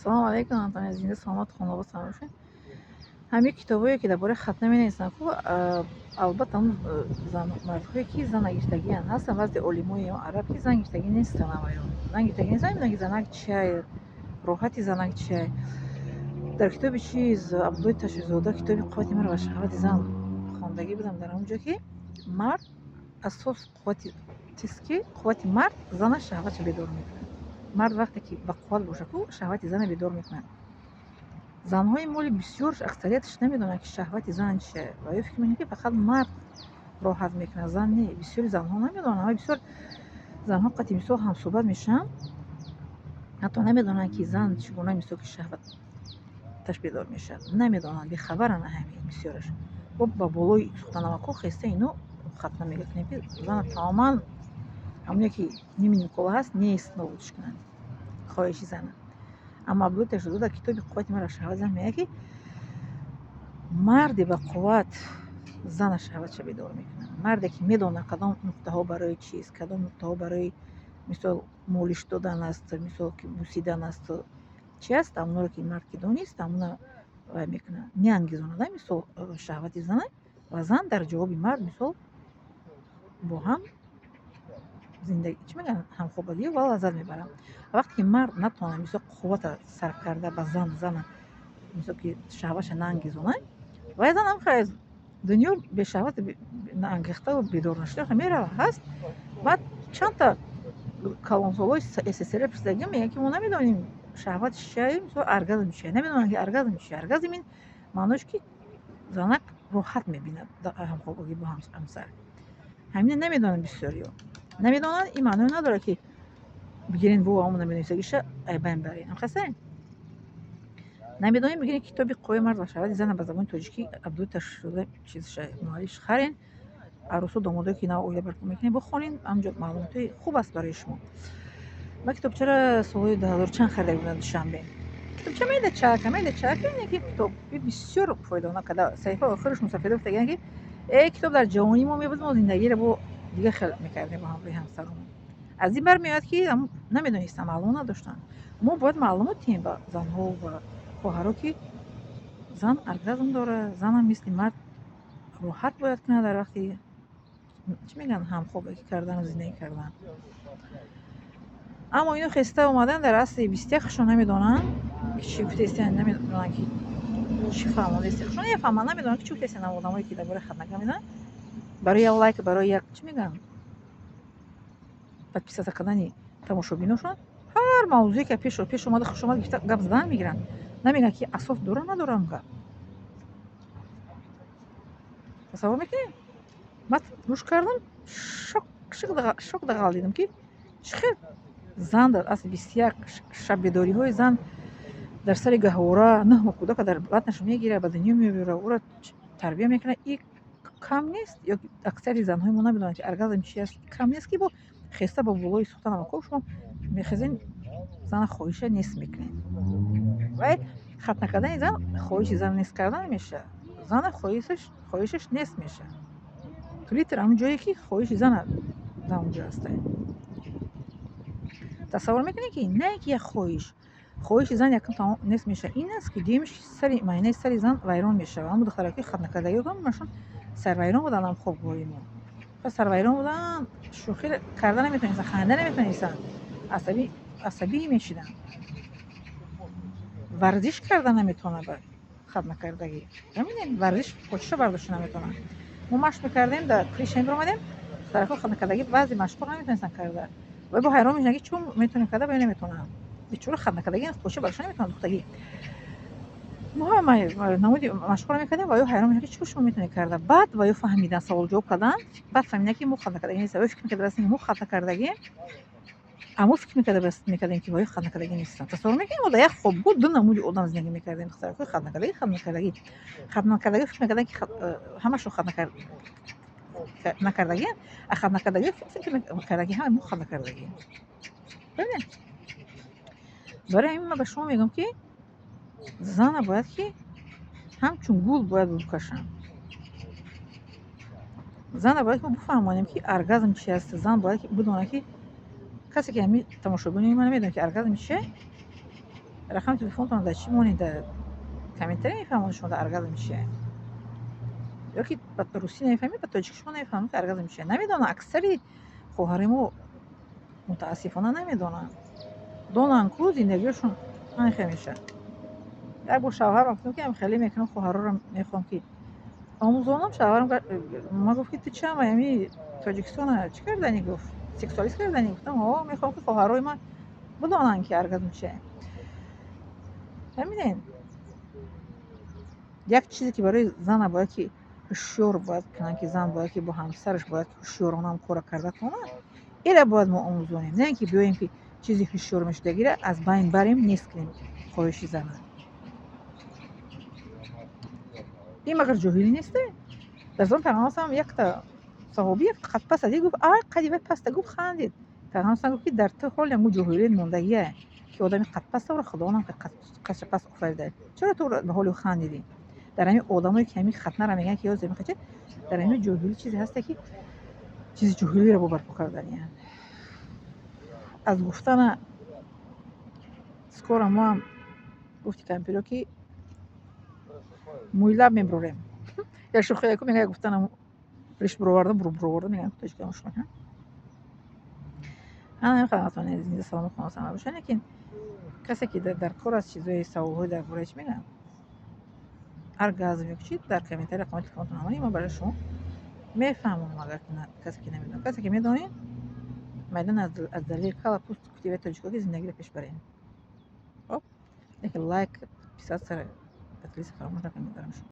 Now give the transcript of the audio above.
Салому алейкум, ҳамватанони зинда, саломату хонобод бошед. Ҳамин китобое, ки дар бораи хатна менависанд ку, албатта, ҳамн мардҳое, ки зан нагирифтагианд, ҳастанд. Баъзе олимои араб, ки зан гирифтагӣ нестанд, аваё зан гирифтагӣ нестанд, намедонанд, ки занак чиай, роҳати занак чиай. Дар китоби чиз, Абдуллои Ташрифзода, китоби «Қуввати мард ва шаҳвати зан» хондагӣ будам. Дар ҳамон ҷо, ки мард асос қуввати чист, ки қуввати мард зана шаҳватша бедор мекунад. Мард вақте ки ба қувват боша ку, шаҳвати зана бедор мекунад. Занҳои моли бисёр, аксарияташ намедонанд, ки шаҳвати зан чия, ва ё фикр мекунанд, ки фақат мард роҳат мекунад, зан не. Бисёри занҳо намедонанд ва бисёр занҳо қати мисол ҳамсӯҳбат мешаванд, ҳатто намедонанд, ки зан чӣ гуна, мисол, ки шаҳваташ бедор мешавад. Намедонанд, бехабаранд ҳамин бисёраш. Бо ба болои сухтанамакҳо хеста ино хатна мекунем, ки зана тамоман ҳамоне, ки ними никола ҳаст, нест, нобудш кунанд хоҳиши зана. Аммо Абдуллои Ташрифзода дар китоби «Қуввати мард ва шаҳвати зан» мегӯяд, ки марде ба қувват зана шаҳватша бедор мекунад, марде ки медонад, кадом нуқтаҳо барои чист, кадом нуқтаҳо барои, мисол, молиш додан аст, мисол, ки бусидан асту чи аст. Ҳамонро ки мард ки донист, ҳамона вай мекунад, меангезонад, мисол, шаҳвати зана, ва зан дар ҷавоби мард, мисол, бо ҳам зиндагӣ, чӣ мегӯянд, ҳамхобагӣ ва лаззат мебаранд. Вақте ки мард натавонад, мисол, қуввата сарф карда ба зан, зана, мисол, ки шаҳватша наангезонад, вай зан ҳам дунё бешаҳват, наангехтаву бедор нашуда меравад. Ҳаст. Баъд чандта калонсолҳои СССР пурсидагӣ, мегӯянд, ки мо намедонем, шаҳват чия, мисол, оргазм чия. Намедонанд, ки оргазм чия. Оргазм ин маънош, ки занак роҳат мебинад дар ҳамхобагӣ бо ҳамсар. Ҳамина намедонанд бисёриё, намедонанд. Ин маъное надорад, ки бигирен во ҳамон намедонистагиша айбайн барен. Ҳамхасте намедонем, бигирен китоби «Қувваи мард ва шаҳвати зана» ба забони тоҷикӣ, Абдуллои Ташрифзода чизша муаллиф, харен. Арӯсу домодое, ки нав оила барпо мекунед, бихонед. Ҳамҷо маълумотҳои хуб аст барои шумо. Ман китобчаро солҳои 2000 чанд харида будам Душанбе. Китобча майда чака, майда чака, ине ки китоб бисёр фоиданок карда. Саҳифаи охираш мусафида гуфтагианд, ки э китоб дар ҷавонии мо мебуд, мо зиндагиро бо дигар хел мекардем бо ҳамроҳи ҳамсаромон. Аз ин бармеояд, ки намедонистам, маълумот надоштанд. Мо бояд маълумот диҳем ба занҳо ва хоҳаро, ки зан оргазм дорад, занам мисли мард роҳат бояд кунад дар вақти, чӣ мегӯянд, ҳамхобагӣ кардану зиндагӣ кардан. Аммо ино хеста омадан дар асри 21-шон, намедонанд, ки чӣ гуфтаистиянд, намедонанд, ки чӣ фаҳмондаистия. Хушон намефаҳманд, намедонанд, ки чӣ гуфтаистиянд. Одамое, ки дар бораи хатна гап мезананд, барои як лайк, барои як, чӣ мегӯянд, подписаться кардани тамошобиношон, ҳар мавзӯе, ки пеш омада, хушомад гирифта, гап задан мегиранд. Намегӯянд, ки асос дора, надорам гап. Тасаввур мекунед, ман гӯш кардам, шок дағал дидам, ки чӣ хел зан дар асри 21 шаббедориҳои зан дар сари гаҳвора, 9 моҳ кӯдака дар батнаш мегирад, ба дунё меорад, ӯро тарбия мекунад, и кам нест. Ё аксари занҳои мо намедонанд, ки оргазм чи аст. Кам нест, ки бо хеста ба болои сухта намакҳо шумо мехезен, зана хоҳиша нест мекунед. Вай хатна кардани зан хоҳиши зан нест кардан мешавад, зана хоҳишаш нест мешавад. Клитор ҳамон ҷое, ки хоҳиши зана дар он ҷо ҳаста. Тасаввур мекунед, ки на ки як хоҳиш, хоҳиши зан якум тамом нест мешавад. Ин аст, ки дуюмш, сари майнаи сари зан вайрон мешавад. Ҳамон духтараки хатнакардагиҳо ҳамашон сарвайрон буданд. Ҳам хобгоҳи мо сарвайрон буданд, шӯхӣ карда наметавонистанд, ханда наметавонистанд, асабӣ мешиданд, варзиш карда наметавонад. Ба хатнакардагӣ мебинед, варзиш почиша бардошта наметавонад. Мо машқ мекардем, дар крыша мебиромадем, духтаракҳо хатнакардагӣ баъзе машқҳоро наметавонистанд карда. Вай бо ҳайрон мешуданд, ки чун метавонем карда, вай наметавонанд. Бечора хатнакардагӣ поча бардошта наметавонад. Духтагӣ мо ҳама намуди машқҳоро мекардем ва ё ҳайрон мешуданд, ки чӣ шумо метавонед карда. Баъд ва ё фаҳмидан, саволҷавоб карданд, баъд фаҳмиданд, ки мо хатнакардагӣ нестем. Вай фикр мекарда, ки мо хатнакардагием, аммо фикр мекардем, ки ваё хатнакардагӣ нестанд. Тасаввур мекунем, мо дар як хобгоҳ ду намуди одам зиндагӣ мекардем: духтаракҳои хатнакардагӣ, хатнакардагӣ. Хатнакардагӣ фикр мекарданд, ки ҳамашон хатнакардагианд, а хатнакардагӣ фикр мекарданд, ки ҳамаи мо хатнакардагием. Бибинед, барои ҳамин ман ба шумо мегӯям, ки зана бояд, ки ҳамчун гул бояд букашанд. Зана бояд, ки мо бифаҳмонем, ки оргазм чи аст. Зан бояд бидонад, ки касе, ки ҳамин тамошобинони ман намедонад, ки оргазм чие. Рақами телефонтон дар чӣ монед? Дар комментария мефаҳмонед шумо дар оргазм чия. Ё ки ба русӣ намефаҳмед, ба тоҷикӣ шумо намефаҳмед, ки оргазм чия. Намедонанд аксари хоҳари мо, мутаассифона, намедонанд. Донанд ку, зиндагиашон ҳамин мешавад. Як бор шавҳарам гуфтам, ки хеле мекунам, хоҳароро мехоҳам, ки омӯзонам. Шавҳарам ма гуфт, ки ту чама ами Тоҷикистона чӣ карданӣ, гуфт, сексуалист карданӣ. Гуфтам, ҳо, мехоҳам, ки хоҳарои ман бидонанд, ки оргазм чия. Фаҳмидем, як чизе, ки барои зана бояд, ки ҳушёр бояд кунанд, ки зан бояд, ки бо ҳамсараш бояд ҳушёронам кора карда тонад, ира бояд мо омӯзонем, на ин ки биёем, ки чизи ҳушёр мешудагиро аз байн барем, нест кунем хоҳиши зана. Ин магар ҷоҳилӣ несте? Дар замони Пайғамбар салам якта саҳобӣ як қадпаста дид, гуфт: «Ай, қади вай паста», гуфт, хандид. Пайғамбар салам гуфт, ки дар ту ҳоле ҳамун ҷоҳилият мондагия, ки одами қадпастаро Худованд қадша паст офарида. Чаро ту ба ҳоли ӯ хандидӣ? Дар ҳамин одамое, ки ҳамин хатнаро мегӯянд, ки ё замин, дар ҳамин ҷоҳилӣ чизе ҳаста, ки чизи ҷоҳилиро бо барпо карданиянд. Аз гуфтана скоро мо ҳам, гуфти кампиро, ки мӯйлаб мебурорем. Як шӯхияку мегӯяд, гуфтанам риш буровардам, буровардам, мегӯям тоҷикам шумо. Ҳамин хидматони зинда, салому хонасама бошад. Лекин касе, ки дар кор аст, чизои саволҳои дар бораи чӣ мегӯям, оргазм ё чи, дар комментария рақами телефонтон ҳамонӣ, ман барои шумо мефаҳмонам. Агар касе ки намедонад, касе ки медонед, майдан аз далели кала пуст кутиба тоҷико, ки зиндагиро пеш барем. Хоб, лекин лайк, подписаться, поделиться фаромӯш накунед. Барам шумо.